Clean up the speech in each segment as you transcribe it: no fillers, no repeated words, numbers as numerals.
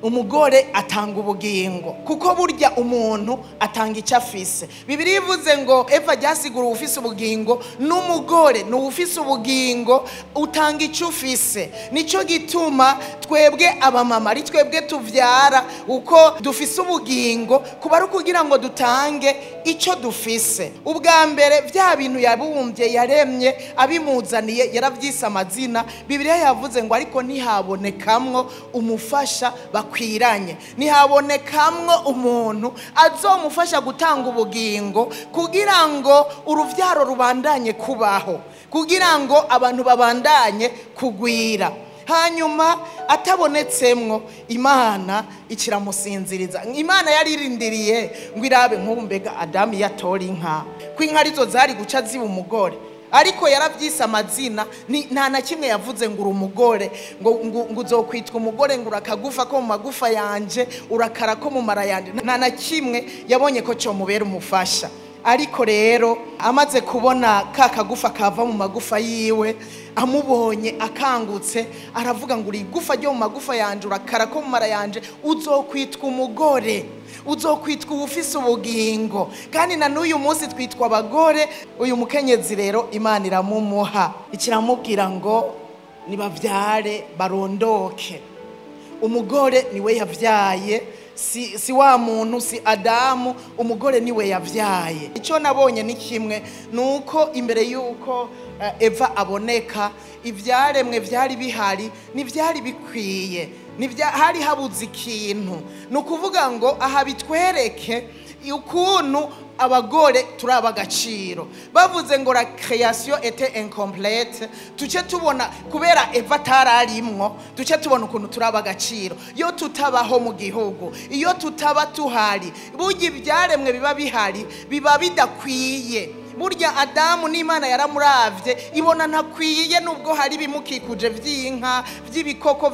Umugore atanga ubugingo, kuko burya umuntu atanga icyo afise. Bibiliya ivuze ngo Eva ryasigura uwufise ubugingo, n'umugore ni uwufise ubugingo, utanga icyo ufise. Nicyo gituma twebwe abamama ari twebwe tuvyara, uko dufise ubugingo kuba ari ukugira ngo dutange icyo dufise. Ubwa mbere bya bintu yabumbye yaremye abimuzaniye yaravyise amazina. Bibiliya yavuze ngo ariko ntihabonekamwo umufasha bakwiranye, ntihabonekamwo umuntu azomufasha gutanga ubugingo kugira ngo uruvyaro rubandanye kubaho, kugira ngo abantu babandanye kugwira. Hanyuma atabonetsemwo, Imana ikiramusinziriza. Imana yaririndiriye ngo irabe nk'ubu mbega Adamu yatora inka, ko inka arizo zari guca ziba umugore, ariko yaravyise amazina. Nta na kimwe yavuze ngo uri umugore, ngo uzokwitwa umugore, ngo urakagufa ko mu magufa yanje, urakara ko mu mara yanje. Nta na kimwe yabonye ko comubera umufasha. Ariko rero amaze kubona ka kagufa kava mu magufa yiwe, amubonye akangutse, aravuga ngo uri igufa ryo mu magufa yanje, urakara ko mu mara yanje, uzokwitwa umugore, uzokwitwa uwufise ubugingo. Kandi na n'uyu munsi twitwa abagore. Uyu mukenyezi rero Imana iramumuha, ikiramubwira ngo nibavyare barondoke. Umugore niwe yavyaye, si wa muntu, si Adamu, umugore niwe yavyaye. Icyo nabonye ni kimwe, nuko imbere yuko Eva aboneka, ivyaremwe vyari bihari ntivyari bikwiye, hari habuze ikintu. Ni ukuvuga ngo aha bitwereke ukuntu abagore turi ab'agaciro. Bavuze ngo la création était incomplète, tuce tubona kubera Eva atararimwo, tuce tubona ukuntu turi ab'agaciro. Iyo tutabaho mu gihugu, iyo tutaba tuhari, burya ibyaremwe biba bihari biba bidakwiye. Burya Adamu n'Imana yaramuravye ibona ntakwiye, nubwo hari bimukikuje vy'inka, vy'ibikoko,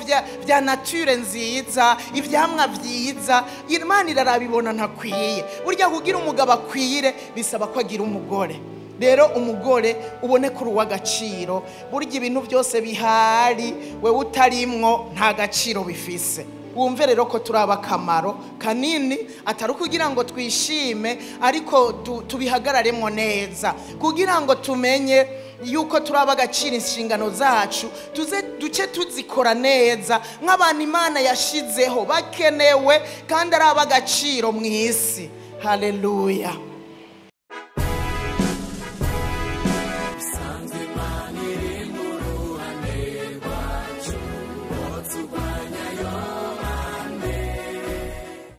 vya nature nziza, ivyamwa vyiza, Imana irarabibona ntakwiye. Burya kugira umugabo akwire bisaba ko agira umugore. Rero umugore ubone ko uri uw'agaciro. Burya ibintu byose bihari wewe utarimwo nta gaciro bifise. Wumve rero ko turi abakamaro kanini, atari ukugira ngo twishime, ariko tubihagararemo neza, kugira ngo tumenye yuko turi ab'agaciro. Inshingano zacu tuze duce tuzikora neza nk'abantu Imana yashizeho bakenewe kandi ari ab'agaciro mu isi. Haleluya.